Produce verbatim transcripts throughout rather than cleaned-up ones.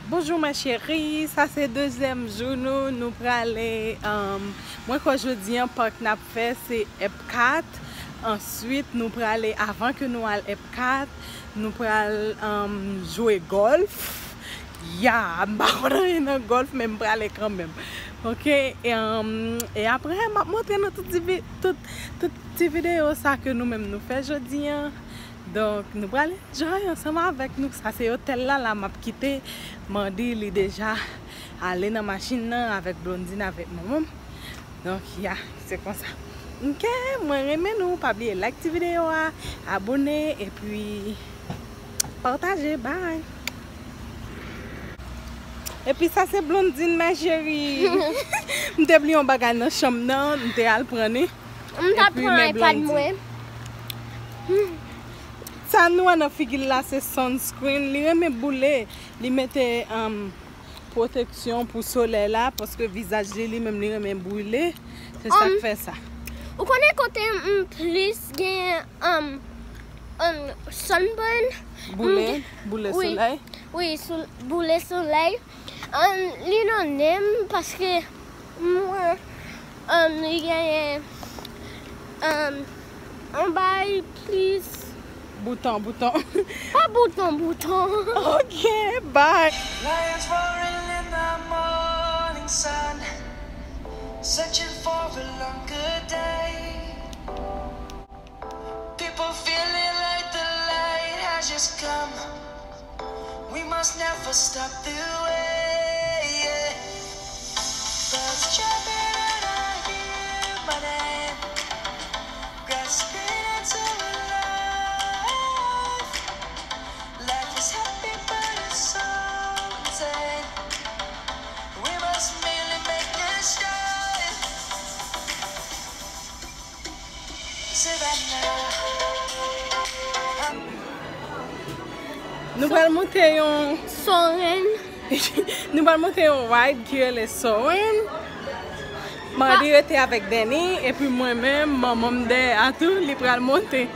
Bonjou, ma chérie. Sa se dezyèm jou nou. Nou prale, um, mwen kwè jodi an, park n ap fè, se Epcot. Answit, nou prale, avan ke nou al Epcot, nou pral, um, jwe gòlf. Ya, m pa konn anyen nan gòlf, men m prale kanmenm. Ok, e, um, e apre, m ap montre nou tout ti vi-, tout, tout ti videyo sa ke nou menm nou fè jodi an. Donk, nou prale. Joy ansanm avèk nou. Sa se otèl la, la m ap kite. Mandy, li deja ale nan machin nan avèk Blondine, avèk manman m. Donk, ya, se konsa. Ok, mwen renmen nou. Pa bliye like ti videyo a, abone, epi pataje. Bye! Epi sa se Blondine, ma chérie. M te bliye yon bagay nan chanm nan, m te al pran li. M t ap pran iPad mwen. Sa nou wè nan figi l la se sunscreen. Li renmen boule. Li mete, um, pwoteksyon pou solèy la, paske vizaj li, li menm, li renmen brile. Se sa k fè sa. Ou konnen kote m plis gen, um, um, sunburn? Boule, boule solèy? Wi, sou, boule solèy. Um, li nan nen m paske mwen, um, li genyen, um, yon bagay plis. Bouton, bouton. Pa bouton, bouton. Ok, bye. Lions roaring in the morning sun, searching for a longer day. People feeling like the light has just come. We must never stop the way, yeah. Birds chirping and I hear my name. Grass green and so alive. Life is happy but it's so insane. We must merely make a start. Nou pral monte yon Soarin'. Nou pral monte yon ride ki rele Soarin'. Mardi rete avèk Danny, epi mwen menm, manman m dèyè a tou, li pral monte.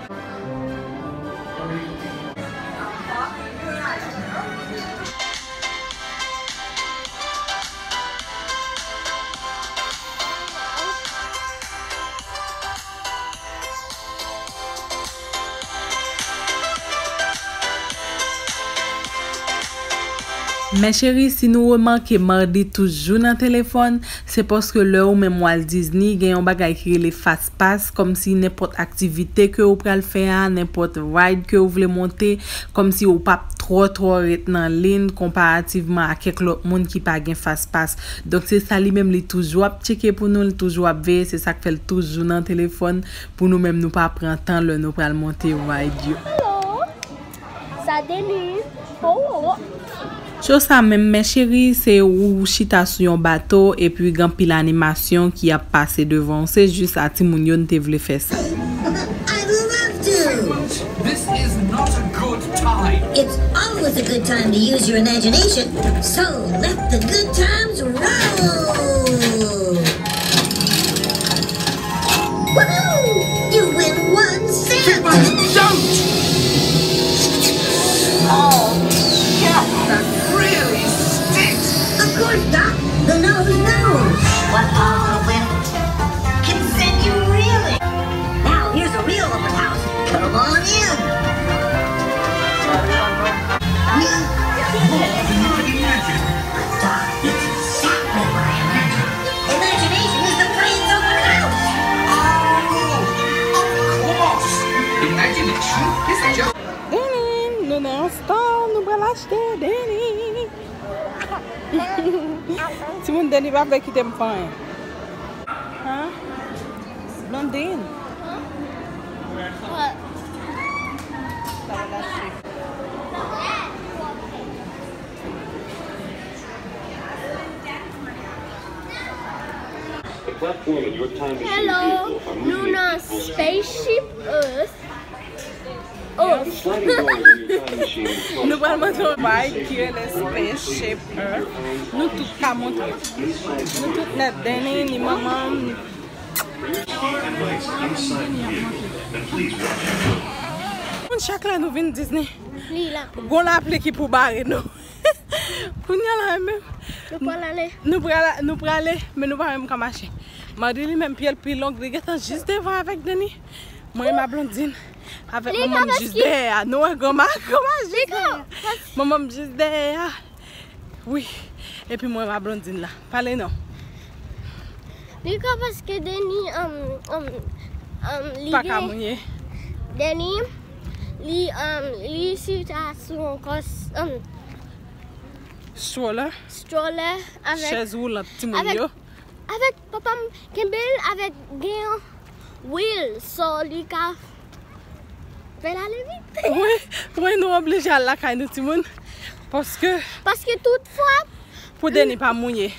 Mes chéries, si nou remake Mardi toujou nan telefòn, se paske lè ou menm w al Disney, gen yon bagay ki rele fast pass, kòmsi nenpòt aktivite ke ou pral fè a, nenpòt ride ke ou vle monte, kòmsi ou p ap twò twò ret nan liy konparativman a kèk lòt moun ki pa gen fast pass. Donk se sa li menm li toujou ap tcheke pou nou, li toujou ap veye, se sa k fè l toujou nan telefòn pou nou menm nou pa pran tan lè nou pral monte ride yo. Hello. Sa Deni. Oh, oh, oh. Show sa menm, mes chéries, se ou chita sou yon bato epi gen anpil animasyon ki ap pase devan w. Se jis a timoun yo n te vle fè sa. I'd love to. This is not a good time. It's always a good time to use your imagination. So let the good times roll. Woohoo! You win one cent! But don't! Oh, yeah, that really stinks! Of course, Doc. The nose knows. What all the wind can send you reeling. Now, here's a real open house. Come on in. Whoa, what did you imagine? Doc, it's exactly what I imagined. Imagination is the brains of the house. Oh, of course. Imagination is just Deni, nou nan yon store, nou pral achte, Deni. Timoun, Deni pa vle kite m fè anyen. Hein? Blondine. What? Hello, nou nan Spaceship Earth. Oh. Nou pral montre yon ride ki rele Spaceship Earth. Nou tout ka montre. Nou tout nèt, Deni, ni manman m, ni moun, chak lè nou vin Disney, gon lapli ki pou bare nou. Kounye a la menm. Nou pral ale. Nou pral, nou prale, men nou pa menm ka mache. Mandy li menm pye l pi long, li gentan jis devan avèk Deni. Mwen e ma Blondine. Avèk manman m jis dèyè a. Nou wè granma, granma jis dèyè a. Manman m jis dèyè a. Wi. Epi mwen e ma Blondine la. Pale non. Li ka paske Deni, um, um, um, li pa ka mounye. Deni, li, um, li chita sou yon kòs, um, stroller. Stroller avèk, chèz woulant timoun yo. Avèk papa m kenbe l avèk gen wheel, so li ka fè l ale vit. Wi, wi, nou oblije al lakay nou timoun. Paske, paske tout fwa pou Deni pa mounye.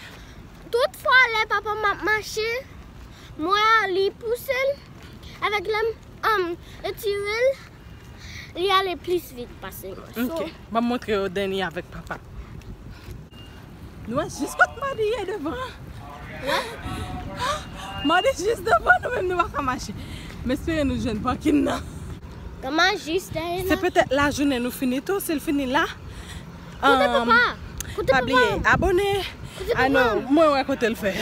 Tout fwa lè papa m ap mache, mwen li pouse l avèk lè m, um, etire l, li ale plis vit pase mwen. Ok, ban m montre yo Deni avèk papa. Nou wè jis kot Mandy ye devan. Wè? Mandy jis devan nou menm nou pa ka mache. M espere nou jwenn parking nan. Granma jis dèyè la. Se petèt lajounen nou fini tou, si l fini la. Kote papa? Kote papa? Pa bliye abone. Kote papa? Ah non, mwen wè kote l fè.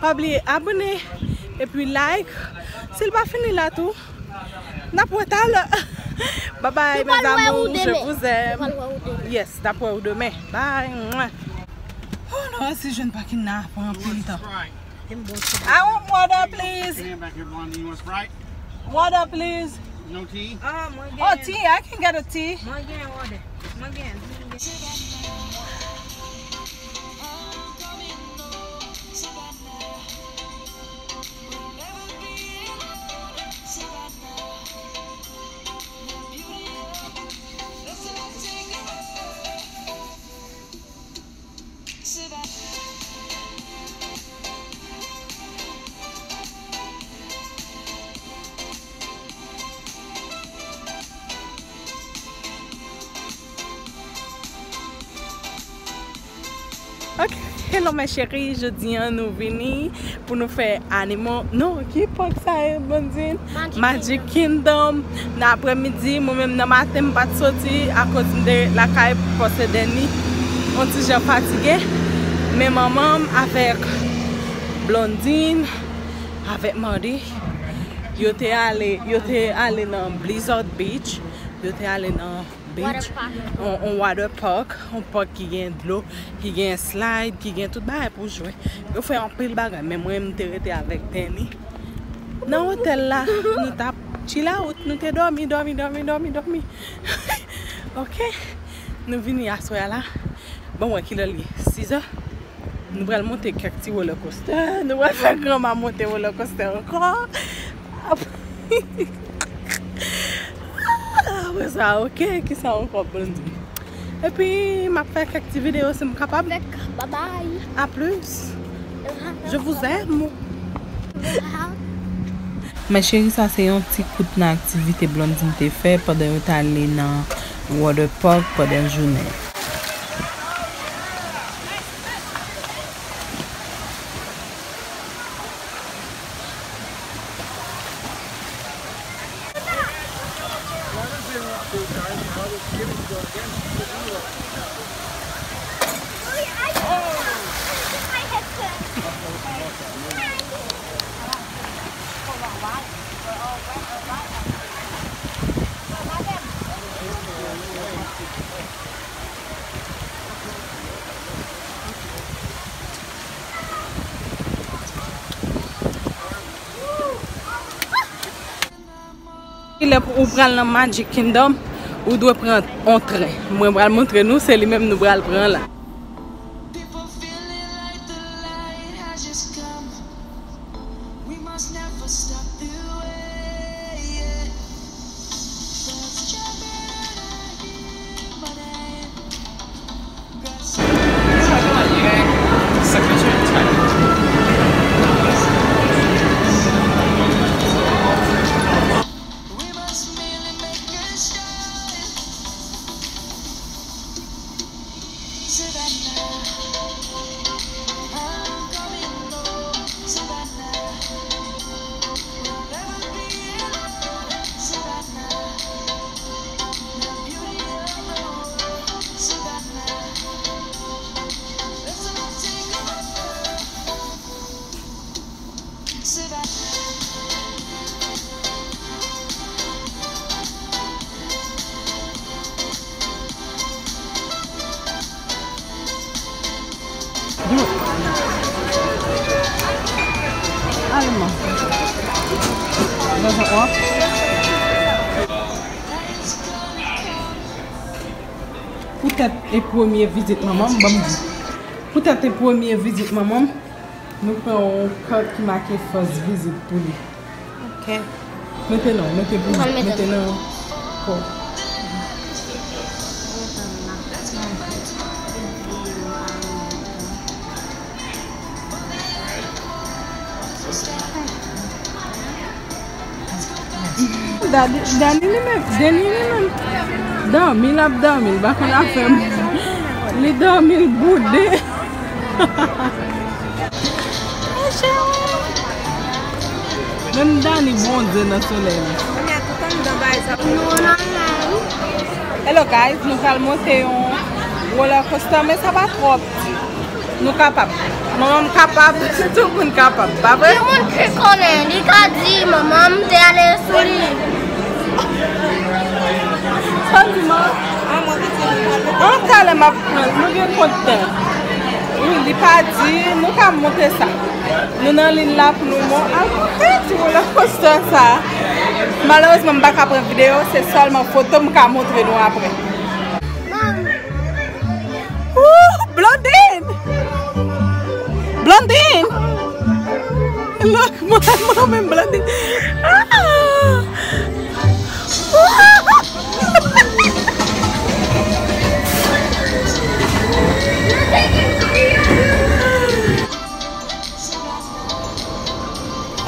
Pa bliye abone epi like. Si l pa fini la tou, n ap wè talè. Bye bye mes amours, je vous aime. Yes, n ap wè ou demen. Bye. Mwah. Oh non, si jwenn parking nan ap pran anpil tan. I want water, please. Water, please. No tea? Oh, tea. I can get a tea. Mwen gen water. Mwen gen, mwen gen. Ok, hello mes chéries, jodi a nou vini pou nou fè animo, non, ki pak sa ye, Blondine? Magic Kingdom. Nan aprèmidi, mwen menm nan maten m pa t soti akoz m te lakay pase Deni yon ti jan fatige. Men manman m avèk Blondine, avèk Mandy, yo te ale, yo te ale nan Blizzard Beach, yo te ale nan beach, yon, yon water park, yon park ki gen dlo, ki gen slide, ki gen tout bagay pou jwe. Yo fè anpil bagay, men mwen, m te rete avèk Deni. Nan otèl la, nou t ap chill out, nou te dòmi, dòmi, dòmi, dòmi, dòmi. Ok, nou vini aswè a la. Bon, wè kilè l ye, sizè. Nou pral monte kèk ti roller coaster. Nou pral fè granma monte roller coaster ankò. Ap-, apre sa, ok, kisa ankò pou n di? Epi, m ap fè kèk ti videyo si m kapab. Fèk, bye bye. A plus. Je vous aime. Mes chéries, sa se yon ti kout nan aktivite Blondine te fè pandan yo t ale nan water park pandan jounen. Kilè pou ou pral nan Magic Kingdom, ou dwe pran yon tren. Mwen pral montre nou, se li menm nou pral pran la. Alman. Nan jan wap. Poutèt e premye vizit manman m, ban m di. Poutèt e premye vizit manman m, nou pran yon kat ki make first visit pou li. Ok. Mete non, mete pou li. Mete nan kò. Dani, Dani li menm, Dani li menm. Dòmi, l ap dòmi, l pa konn afè m. Li dòmi, l boude. Menm Dani bwonze nan solèy la. Hello guys, nou pral monte yon roller coaster, men sa pa twò piti. Nou kapab. Manman m kapab, tout moun kapab, pa vre? Yon moun ki konnen, li ka di, manman m te ale sou li. Sa di man. An talè m ap pran, nou gen kont tan. Wi, li pa di, nou ka monte sa. Nou nan liy la pou nou mon-, al monte ti roller coaster sa. Malerezman, m pa ka pran videyo, se sèlman foto m ka montre nou apre. Ooh, Blondine! Blondine! Look, mwen, mwen menm Blondine. Ah!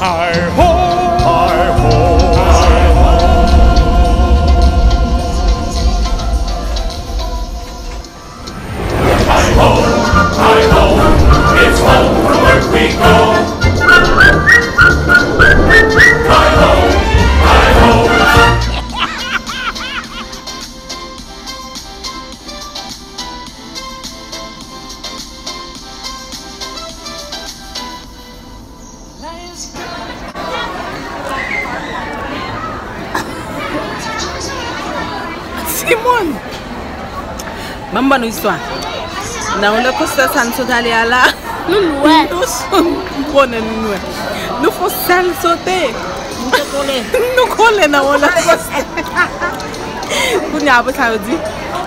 Hi ho, hi ho, hi ho. Hi ho, hi ho, it's home from work we go. Hi ho, hi ho. Timoun! Ban m ban nou istwa. Nan roller coaster sa n sot ale a la. Nou lwè. Nou sot, m konnen nou lwè. Nou fè sèl sote. Nou te kole. Nou kole nan roller coaster. Kounye a, apre sa, yo di,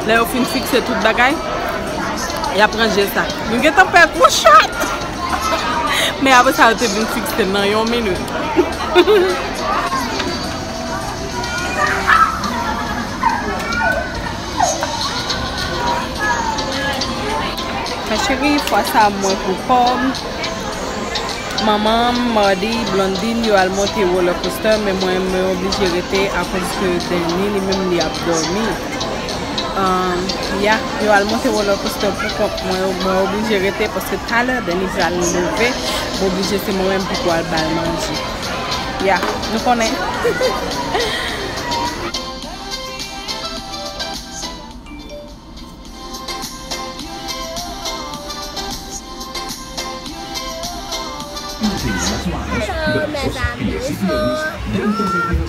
lè yo fin fikse tout bagay, y ap ranje sa. Nou gentan pè kou chòt. Men apre sa, yo te vin fikse nan yon minit. Ma chérie, fwa sa mwen pou kò m. Manman m, Mardi, Blondine, yo al monte roller coaster, men mwen, mwen oblije rete akoz ke Danny, li menm, li ap dòmi. Um, ya, yo al monte roller coaster pou kont mwen, mwen oblije rete paske talè Danny pral leve, m oblije se mwen menm ki pou al ba l manje. Ya, nou konnen. Hello, mes amis.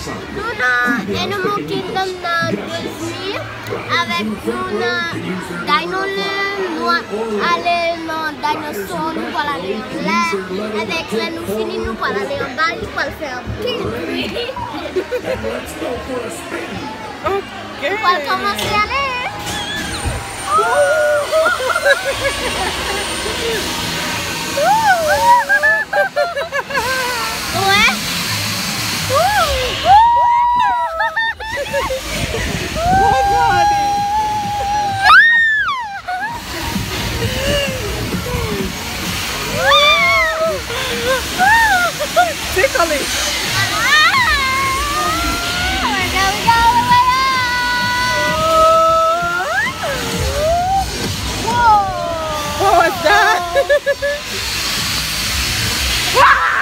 So, nou nan, e nou moute nan, nan Disney avèk nou nan Dinoland. Nou a-, ale nan dinosaur, nou pral ale anlè. Avèk lè nou fini, nou pral ale anba, li pral fè anpil bri. Ok. Ou pral kòmanse ale. Ou wè? Ticklish. What was that? Ow!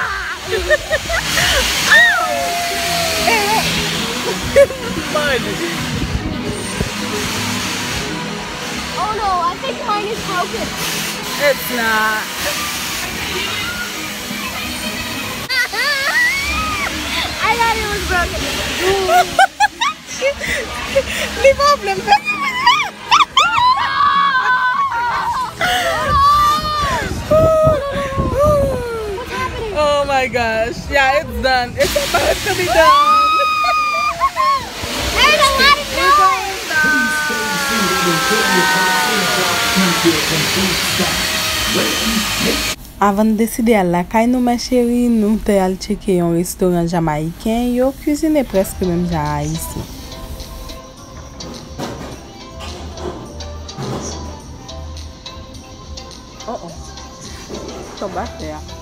Mud. Oh no, I think mine is broken. It's not. I thought it was broken. Li pa vle m fè. My gosh, yeah, it's done. It's about to be done. There's a lot of noise. Avan n deside al lakay nou, ma chérie, nou te al tcheke yon restoran jamayiken. Yo kwizine prèske menm jan a Ayiti. Oh oh. Tonbe atè a.